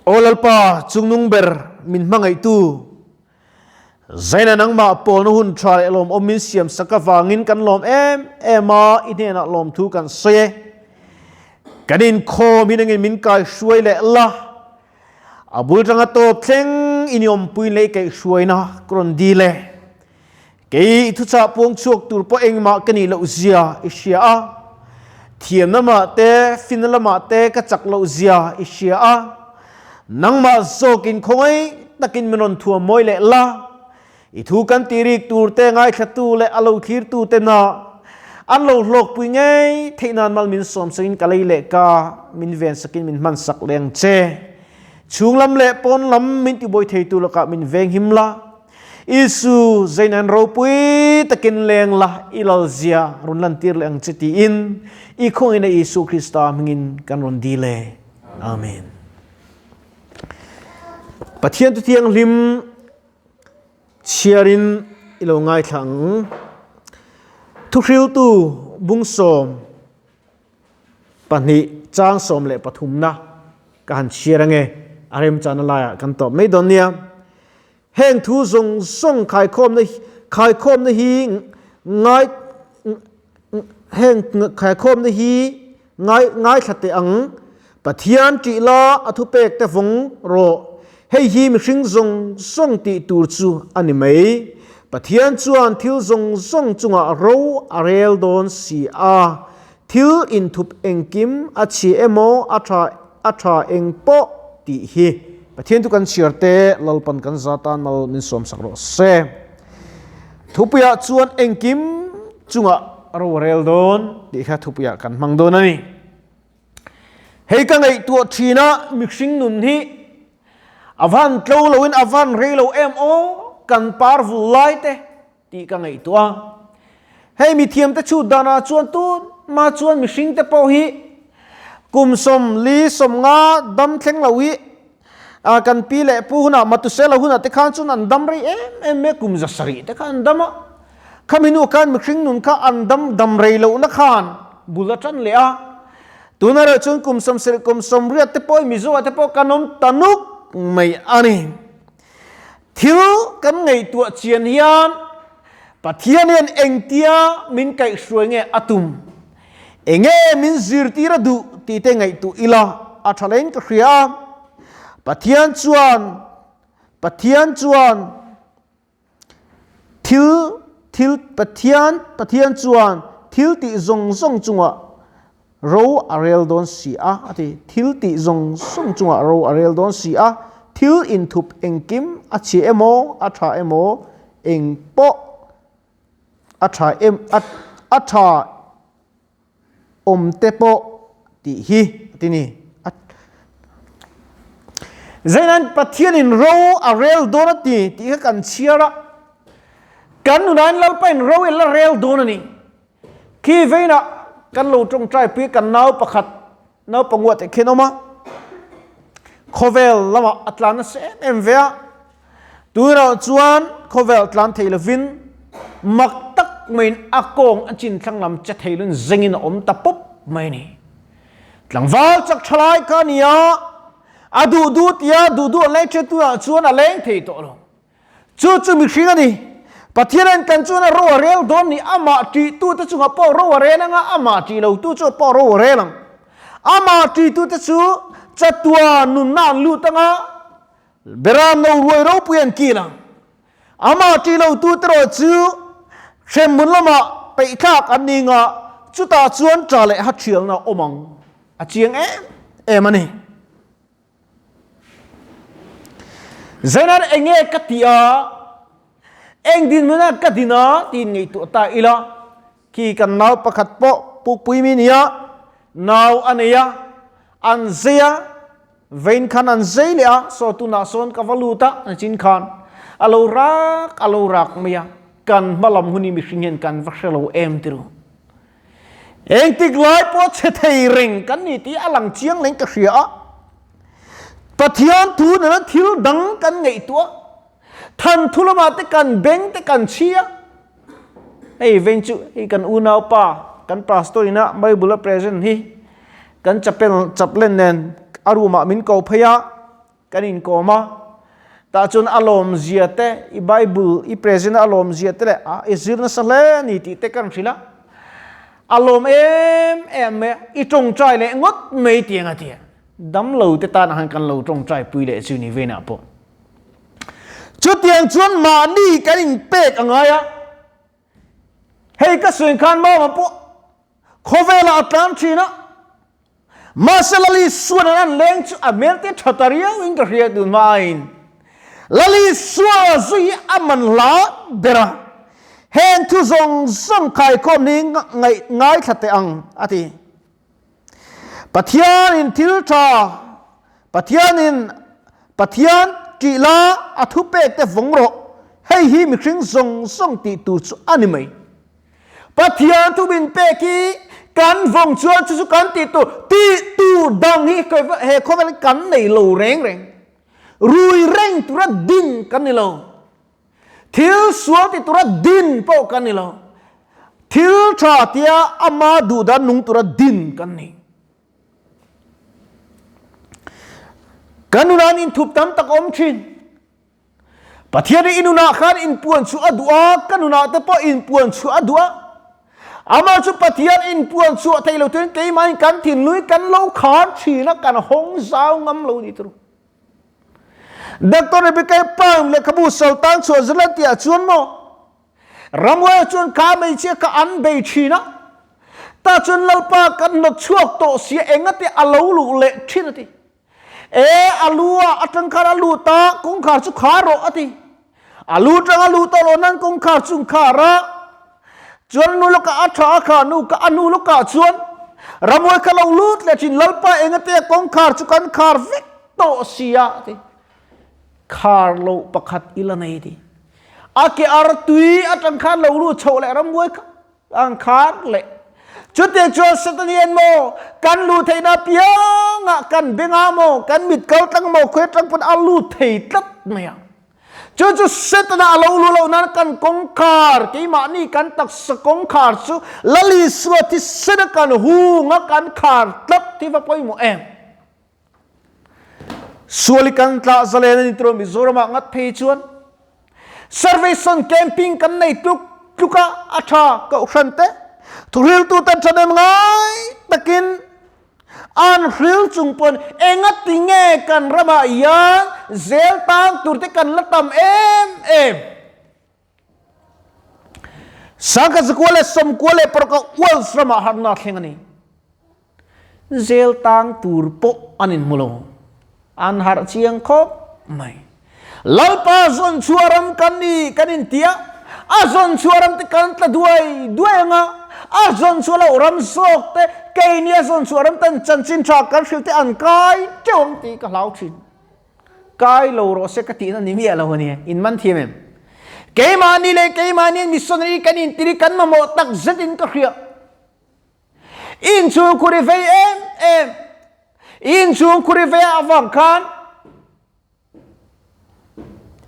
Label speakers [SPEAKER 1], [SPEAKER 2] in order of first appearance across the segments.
[SPEAKER 1] Aw Lalpa, chungnung ber min hmangaihtu, Zaina nangmah pawlna hun tha leh lawmawm min siam sak avangin kan lawm em em a, i hnenah lawmthu kan sawi e. Kan inkhawm hi nangin min kaihruai leh la, a bul tanga tawp thleng i niawmpui leh i kaihhruaina ka rawn dil e. Kei i thuchah puang chhuak tur pawh engmah ka nih loh zia i hria a, thiamna mah te, finna lamah te ka chak loh zia i hria a, nangmah zawkin khawngaih takin min rawn thuam mawi leh la, i thu kan tih rik tur te ngaithlatu leh a lo thlirtu tena an lo hlawkpui ngei theih nan mal min sawm sakin ka lei leh ka min ven sakin min hman sak leh ang che. Chhung lam leh pawn lam min tibuai theitu lakah min venghim la. Isu, zeinan ropui takin leng la, i lalzia rawn lantir leh ang che tiin i khawngin a Isu Krista hmingin kan rawn dil e. Amen. Pathian tu thianghlim chhiarin i lo ngaithla ang. Thuhriltu bungsawm pahnih chang 13na ka han chhiar ange a remchana laiah kan tawp mai dawn nia. Heng thu zawng zawng khaikhawmna khaikhawmna hi ngai heng khaikhawmna hi ngai ngaithla teh ang. Pathian ṭih la a thupek te vawng rawh. Hei hi mihring zawng zawng tih tur chu a ni mai. Pathian chuan thil zawng zawng chungah ro a rel dawn si a. Thil inthup engkim a chhia emaw a tha a tha eng pawh tih hi Pathian chu kan chhiar te Lalpan kan za tan mal min sawm sak rawh se. Thupuiah chuan engkim chungah ro a rel dawn tih kha thupuiah kan hmang dawn a ni. Hei ka ngaihtuah thin a mihring nun hi a van tlo loin a van rei lo em aw kan par vul lai te tih ka ngaihtuah a. Hei mithiamte chhut danah chuan tunma chuan mihringte pawh hi kum 40 50 dam thleng lo hi kan pi leh pu hunah Matusela hunah te khan chuan an dam rei em em mai a, kum 700 te kha an dam a. Khami hnu khan mihring nun kha an dam dam rei lohna khan bul a tan leh a. Tunah erawh chuan kum 70 kum 80 te pawh Mizoah te pawh kan awm ta nuk mai a ni. Thil kan ngaihtuah chian hian Pathian hian engtia min kaihhruai nge a tum? Enge min zirtir a duh tih te ngaihtuah ila a tha leng ka hria a. Pathian chuan Pathian chuan thil thil Pathian Pathian chuan thil tih zawng zawng chungah Ro a rel dawn si a, a ti. Thil tih zawng zawng chungah ro a rel dawn si a, thil inthup engkim a chhia emaw, a tha emaw, eng pawh a tha em a a tha awm te pawh tih hi a ti ni. A Zeinan Pathianin ro a rel dawn a ti tih kha kan chhiar a, kan nunain Lalpain ro i la rel dawn a ni. Khi veinah kan lo tawngtai pui kan nau pakhat naupangua te khian awm a, khawvel lamah a tlan nasa em em ve a, tunah chuan khawvel tlan thei lovin mak tak maiin a kawng a chin thlang lam che thei lun zengin a awm ta pawp mai a ni. Tlangval chak tha lai kha a ni a, a duh duh tia duh duh an leng ṭhin tunah chuan a leng thei tawh lo. Chu chu mihring a ni. Pathian en kan chuan a ro a rel dawn ni. Amah ṭihtute chungah pawh ro a rel ang a, amah ṭih lotu chu pawh ro a rel ang. Amah ṭihtute chu chatuan nunna an lut ang a, beram no ruai ropui an kil ang. Amah ṭih lotute erawh chu hremhmun lamah peihthlak an ni ang a, chutah chuan ṭah leh haṭhialna a awm ang. A chiang em em a ni. Zenan enge ka ti a, eng dinhmunah ka din a tiin ngaihtuah ta ila, khi kan nau pakhat pawh pukpui mi nia, nau a nei a, an zei a, vein khan an zei leh a, saw tunah sawn ka va lut a, an chin khan a lo rak a lo rak mai a, kan hmalam hun hi mihring hian kan va hre lo em ti ru. Engtik lai pawh chhe thei reng kan ni tih a lang chiang leng ka hria a. Pathian thu nena thil dang kan ngaihtuah, than thu lamah te kan beng te kan chhi a. Hei veng chu hei kan unaupa kan pastor ina Bible a present hi kan chapel chaplain nen a room ah min ko phei a. kan inkawm a, tah chuan a lawmzia te, i Bible i present a a lawmzia te leh a i zir nasa hle a ni tih te kan hrilh a, a lawm em em mai a, i tawngtai leh ngawt mai tiang a ti a, damlo te tan ah khan kan lo tawngtai pui leh chu ni veinah pawh. Chutiang chuan mahni kan inpek a ngai a, hei ka sawi khan mama pawh khawvelah a tlan thin a, mahse Lali Suan an leng chu a hmel te tha ta riau in ka hria tun hmain Lali Suan zui hi a man hla ber a, heng thu zawng zawng khaikhawm hi ngaithla teh ang a ti. Pathianin thil tha, Pathianin Pathian tih la a thupek te vawng rawh, hei hi mihring zawng zawng tih tur chu a ni mai. Pathian thu min pek hi kan vawng chuan chu chu kan tih tur, tih tur dang hi he khawvel hi kan nei lo reng reng. Rui reng tura din kan ni lo. Thil sual ti tura din pawh kan ni lo. Thil tha tia ama duhdan nung tura din kan ni. Kan nunan inthup tam tak awm thin. Pathian i nunah khan inpuan chu a duh a, ka nunah te pawh inpuan chu a duh a. Amah chu Pathian inpuan chhuah thei lo turin keimahin kan thinlung hi kan lo khar thin a, kan hawng zau ngam lo ni turu. Doctor Rebecca Palm lehkhabu Sultan chhuah zirlai tihah chuan maw Ramhuai chuan kha hmeichhia kha an bei thin a, tah chuan Lalpa kan hnawt chhuak tawh sia engate a lo luh leh thin a ti. E a lu ah atang khan a lut a, kawngkhar chu khar rawh a ti. A lu tang a luh tawh loh nan kawngkhar chu an khar a, chuan nu lawkah a tha a kha nu ka a nu lawkah chuan Ramhuai kha lo lut leh thin Lalpa engate kawngkhar chu kan khar vek tawh sia a ti. Khar loh pakhat i la nei ti. A ke ar tui atang khan lo lut chhoh leh ramhuai kha an khar leh. Chutiang chuan Satan hian maw kan luh theihna apiangah kan bengah maw kan mit kal tlang maw khawi atang pawn a lut thei tlat mai a. Chu chu Setana a lo lu loh nan kan kawngkhar, keimahni kan taksa kawngkhar chu Lal Isua thisen a kan hung a kan khar tlat hi va pawimawh em? Sual i kan tlah zalen a ni tiraw Mizoramah ngat phei chuan Salvation camping kan nei tluk tluk a a tha kohhran te thuhriltu ten thahnem ngai takin An hril chung pawn engati nge kan ramah hian zel tan tur te kan la tam em em? Sangkhat zakua leh sawmkua leh paruk ah Wales ramah harna a thleng a ni. Zel tang tur pawh an inhmu lo. An harh chiang khawp mai. Lalpa zawn chhuah ram kan ni kan inti a, a zawn chhuah ram te kan tla duai duai ang a, a zawn chhuah loh ram zawk te keini a zawn chhuah ram ten chanchin tha kan hrilh te an kai teuh ang tih ka hlau thin. Kai lo rawh se ka tihna ni miah lo a ni, in man thiam em? Keimahni leh keimahni missionary kan intiri kan mamawh tak zetin ka hria. Inchhung khur i vei em em. Inchhung khur i vei avang khan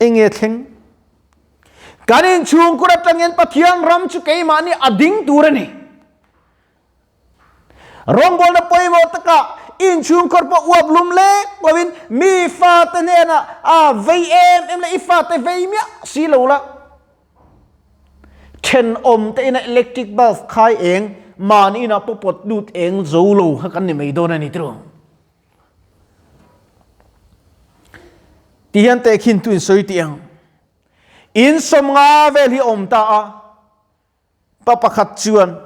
[SPEAKER 1] enge thleng? Kan inchhung khur atangin Pathian ram chu keimahni a ding tur a ni. Rawngbawlna pawimawh takah inchhung khur pawh uap lum lek lovin mi fate hnenah a vei em em leh i fate vei miah si lo la. Thenawm te ina electric bulb khai eng mahni inah pawh pawt lut eng zo lo kha kan ni mai dawn a ni tiraw. Ti hian tehkhin tu in sawi tih ang. In sawmnga vel hi a awm ta a, pa pakhat chuan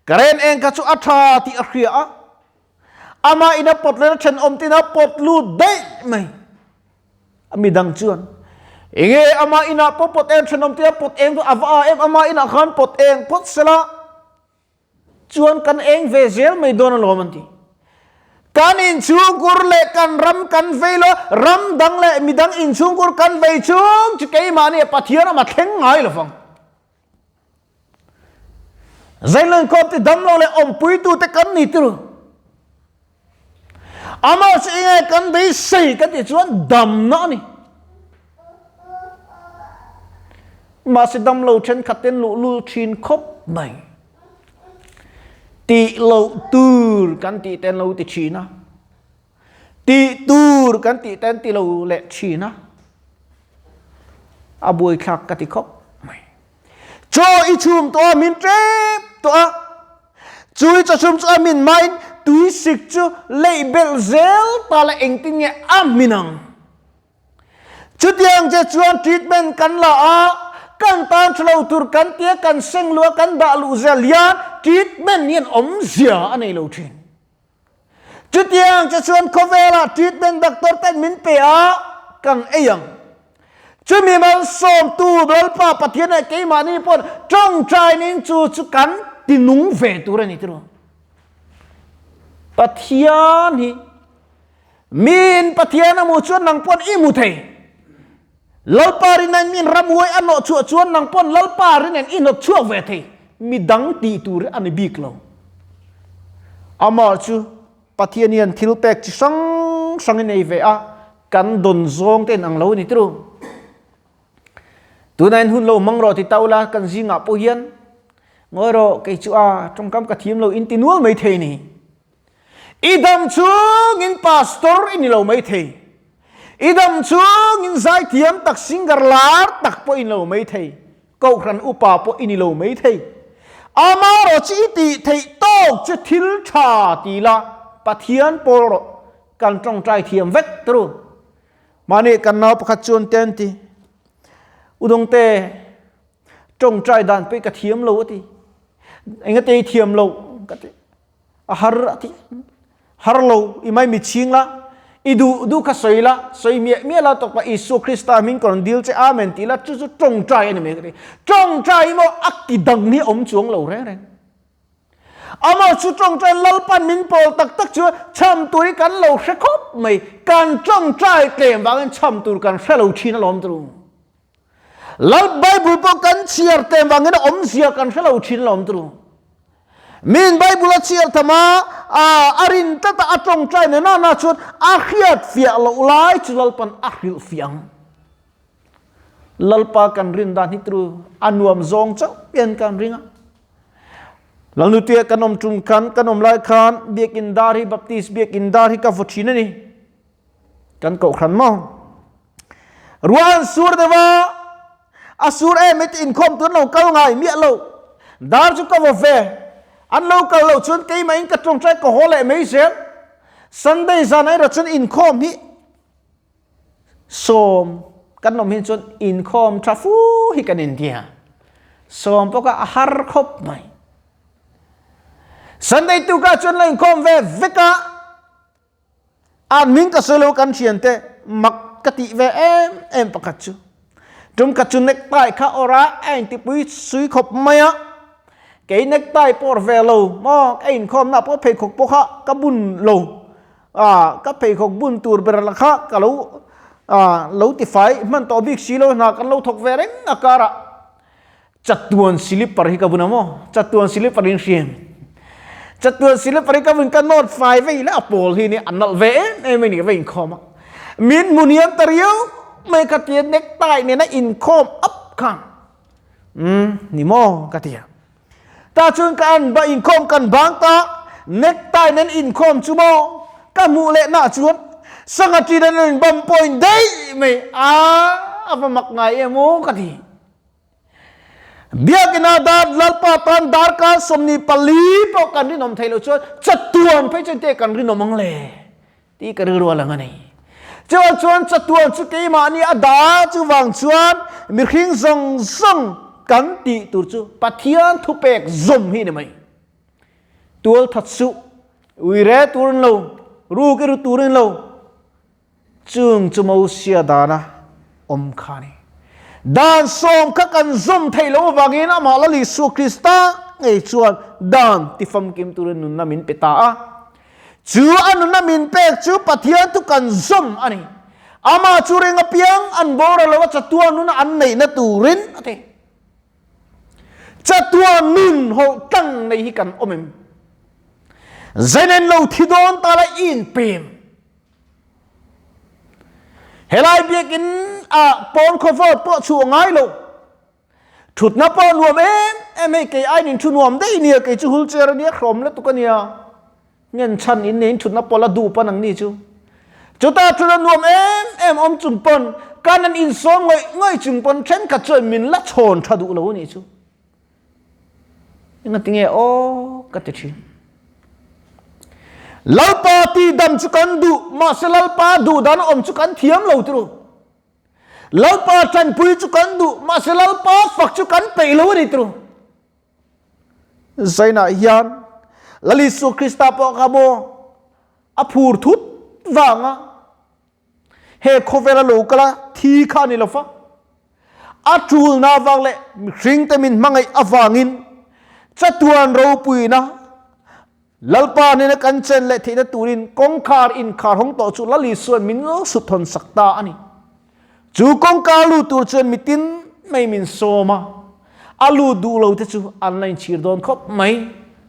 [SPEAKER 1] current eng kha chu a tha tih a hria a, amah ina pawt leh thenawm te ina pawt lut daih mai. A midang chuan, Enge amah inah pawh pawt eng thenawm te a pawt eng chu a va a em, amah inah khan pawt eng phawt sela chuan kan eng ve zel mai dawn alawm an ti. Kan inchhungkur leh kan ram kan vei lo, ram dang leh midang inchhungkur kan vei chung chu keimahni Pathian ama thleng ngai lovang. Zainlan khawp ti dam lo leh awmpuitu te kan ni tir. Amah chu enge kan beisei kan tih chuan damna a ni. Mahse dam lo thenkhat ten luhlul thin khawp mai. Tih loh tur kan tih ten lo ti thin a. Tih tur kan tih ten ti lo leh thin a, a buaithlak ka ti khawp mai. Chaw i chhum tawh a, min tep tawh a, chu i chaw chhum chu a min hmain tui sik chu leih belh zel ta la engtin nge a hmin ang? Chutiang che chuan treatment kan la a, kan tan tha lo tur kan tia kan seng luh a, kan dah luh zel hian treatment hian awmzia a nei lo thin. Chutiang che chuan khawvelah treatment doctor ten min pe a, kan ei ang. Chumi malsawmtu Lalpa Pathian leh keimahni pawh tawngtainin chu chu kan tinung ve tur a ni tiraw. Pathian hi Miin Pathian a hmuh chuan nang pawn i hmu thei. Lalpa rinain miin ramhuai a nawh chhuah chuan nang pawn Lalpa rinain i hnawt chhuak ve thei. Mi dang tih tur hi a ni bik lo. Amah chu Pathian hian thil pek chi hrang hrang i nei ve a, kan dawn zawng te in ang lo a ni turu. Tunah in hun lo hmang rawh ti ta ula kan zingah pawh hian ngawi rawh kei chu a tawngkam ka thiam lo in ti nual mai thei a ni. I dam chungin pastor i ni lo mai thei. I dam chungin zaithiam tak singer lar tak pawh i ni lo mai thei. Kohhran upa pawh i ni lo mai thei. Amaherawh chu i tih theih tawk chu thil tha ti la, Pathian pawl rawh, kan tawngtai thiam vek turu. Mahni kan nau pakhat chuan te an ti, Udawngte, tawngtai dan pawh i ka thiam lo a ti. Engate i thiam lo ka ti. A har a ti. Har lo, i mai mitchhing la, i duh duh kha sawi la, sawi miah miah la tawk pa Isua Krista hming ka rawn dil che Amen tih la chu chu tawngtai a ni mai ka ti. Tawngtai maw a ki dang hi a awm chuang lo reng reng. Amah chu tawngtai Lalpan min pawl tak tak chu chham tur hi kan lo hre khawp mai. Kan tawngtai tlem vangin chham tur kan hre lo thin alawm turu. Lal Bible pawh kan chhiar tlem vangin a awmzia kan hre lo thin alawm turu. Min Bible a chhiar tham a, a rin tlat a, a tawngtai na na na chuan a hriat fiah loh lai chu Lalpan a hrilh fiah ang. Lalpa kan rin dan hi turu a nuam zawng chauh hian kan ring a. Lalnutuia kan awm tum khan, kan awm lai khan Biakin dar hi Baptist Biakin dar hi ka vaw thin a ni. Kan kohhran maw? Ruah an sur deuh a, a sur em i ti inkhawm tun lo kal ngai miah lo. Dar chu ka vaw ve, an lo kal loh chuan keimah in ka tawngtai ka haw leh mai zel. Sunday zan erawh chuan inkhawm hi sawm kan awm hin chuan inkhawm tha fu hi kan intia. Sawm pawh kha a har khawp mai. Sunday tukah chuan la inkhawm ve vek a. A hming ka sawi lo kan thiante mak ka tih ve em em pakhat chu tum khat chu necktie kha awrh a, a intipui sui khawp mai a, kei necktie pawh awrh ve lo maw ka inkhawmna pawh pheikhawk pawh kha ka bun lo ah ka pheikhawk bun tur ber la kha ka lo ah lo tifai hman tawh bik si lo hna kan lo thawk ve reng a karah Chatuan silipar hi ka vun a maw? Chatuan silipar in hriam. Chatuan silipar hi ka vun ka nawt fai vei le a pawl hi ni a nalh ve em em a ni ka va inkhawm a. Min hmu niam ta riau mai ka tia necktie nena inkhawm up khan. Umm ni maw ka tia. Ta chuan ka an ba inkhawm kan bang ta necktie nen inkhawm chu maw ka hmuh leh nah chuan sangha ṭin an in bam point daih mai a a va mak ngai em aw ka ti. Biakina dar Lalpa tan darkar 24 pawh kan rinawm theih loh chuan chatuan phei chuan teh kan rinawm ang le tih ka rilru a lang a ni. Chuan chuan chatuan chu keimahni a dah chuvang chuan mihring zawng zawng kan tih tur chu Pathian thupek zawm hi a ni mai. Tual that suh, uire turin lo, ruk i ru turin lo, Chung chu Mosia dana awm kha a ni. Dan sawm kha kan zawm theih loh avangin amah Lal Isua Krista ngei chuan dan tifamkim turin nunna min pe ta a. Chu a nunna min pek chu Pathian thu kan zawm a ni. Amah chu ring apiang an boral lo a chatuan nuna an neihna turin a ti. Chatuan nun hawlh tlang nei hi kan awm em? Zainen lo thi dawn ta la i inpem. Helai biakinn ah pawn khawvawt pawh chhuah ngai lo. Thutna pawh nuam em em hei kei aiin in thu nuam daih nia kei chu wheelchair ania hrawm lutuk ania. Ngen chhan in neiin thutna pawh la duh pan ang ni chu. Chutah chuan a nuam em em awm chung pawn kan an insawm ngawih ngawih chung pawn thenkhat chuan min la chhawn tha duh lo a nih chu. Engatinge aw ka ti thin. Lalpa tihdam chu kan duh, mahse Lalpa duh dan awm chu kan thiam lo ti ru. Lalpa tanpui chu kan duh, mahse Lalpa fak chu kan peih lo a ni ti ru. Zainah hian Lal Isua Krista pawh kha maw a phur thut vanga he khawvela lo kala thi kha a ni lo fa. A tulna vang leh mihringte min hmangaih avangin chatuan ropuina Lalpa nena kan chen leh theihna turin kawngkhar inkhar hawng tawh chu Lal Isua'n min lo sut thawn sak ta a ni. Chu kawngka lut tur chuan mitin mai min sawm a, a lut duh lo te chu an la inchhir dawn khawp mai.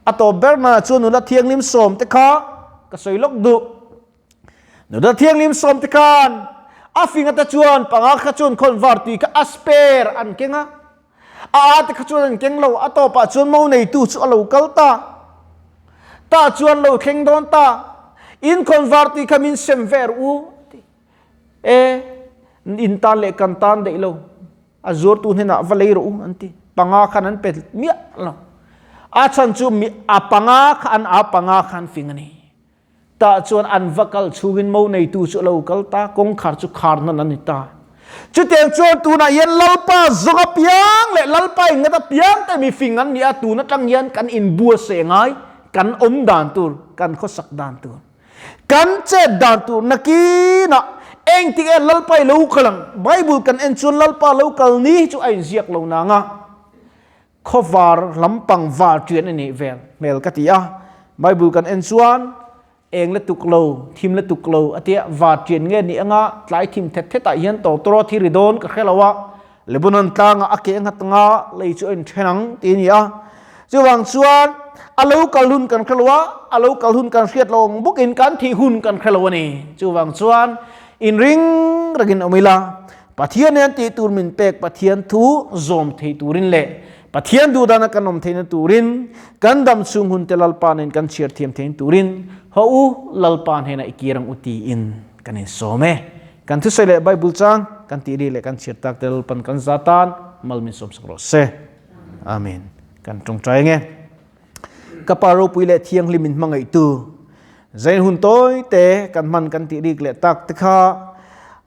[SPEAKER 1] A tawp ber hmanah chuan nula thianghlim sawm te kha ka sawi lawk duh. Nula thianghlim sawm te khan a fing ata chuan panga kha chuan khawn var tui kha a spare an keng a, a a te kha chuan an keng lo. A tawpah chuan mo neitu chu a lo kal ta. Tah chuan lo thleng dawn ta. In khawn var tui kha min sem ve rawh u a ti. E, in tan leh kan tan daih lo. A zuartu hnenah va lei rawh u an ti. Panga khan an pe miah lo. A chhan chu mi a panga kha an a panga khan fing a ni. Tah chuan an va kal chhungin mo neitu chu a lo kal ta, kawngkhar chu khar hnan a ni ta. Chutiang chuan tunah hian Lalpa zawng apiang leh Lalpa innghat apiang te mi fing an ni a, tun atang hian kan inbuatsaih ngai, kan awm dan tur, kan khawsak dan tur, kan chet dan tur nakinah engtik e Lalpa i lo kal ang? Bible kan en chuan Lalpa lo kal ni hi chu a inziak lo nang a. Khawvar lampang var ṭian a nih vel hmel ka ti a, Bible kan en chuan eng la tuk lo, thim la tuk lo a tia, var ṭian nge nih anga tlai thim thet thetah hian tawtawrawt hi ri dawn ka hre lo a, Lebanon tlangah a ke nghat anga lei chu a inṭhen ang tih a ni a. Chuvang chuan a lo kal hun kan hre lo a, a lo kal hun kan hriat lo ang bawkin kan thih hun kan hre lo a ni. Chuvang chuan inring rengin awm ila, Pathian hian tih tur min pek Pathian thu zawm thei turin leh Pathian duhdana kan awm theihna turin kan dam chhung hun te Lalpa nen kan chhiar thiam theihna turin haw u Lalpa hnenah i kir ang u tiin kan insawm e. Kan thusawi leh Bible chang kan tih ri leh kan chhiar tak te Lalpan kan za tan mal min sawmsak rawh se. Amen. Kan tawngtai ange. Ka Pa ropui leh thianghlim min hmangaihtu, Zain hun tawi te kan hman kan tih rik leh tak te kha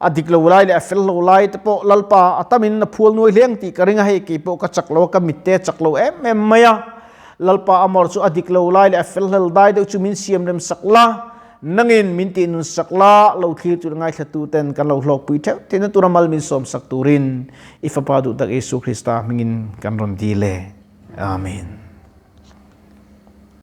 [SPEAKER 1] a dik lo lai leh a fel lo lai te pawh Lalpa a tamin a phual nuai hleng tih ka ring a, hei kei pawh ka chak lo a, ka mitte a chak lo em em mai a. Lalpa amawr chu a dik lo lai leh a fel hlel dai deuh chu min siam rem sak la, nangin min tih nun sak la, lo thlir tur ngaithlatu ten kan lo hlawkpui theuh theihna tura mal min sawm sak turin i Fapa duh tak Isu Krista hmingin kan rawn dil e. Amen.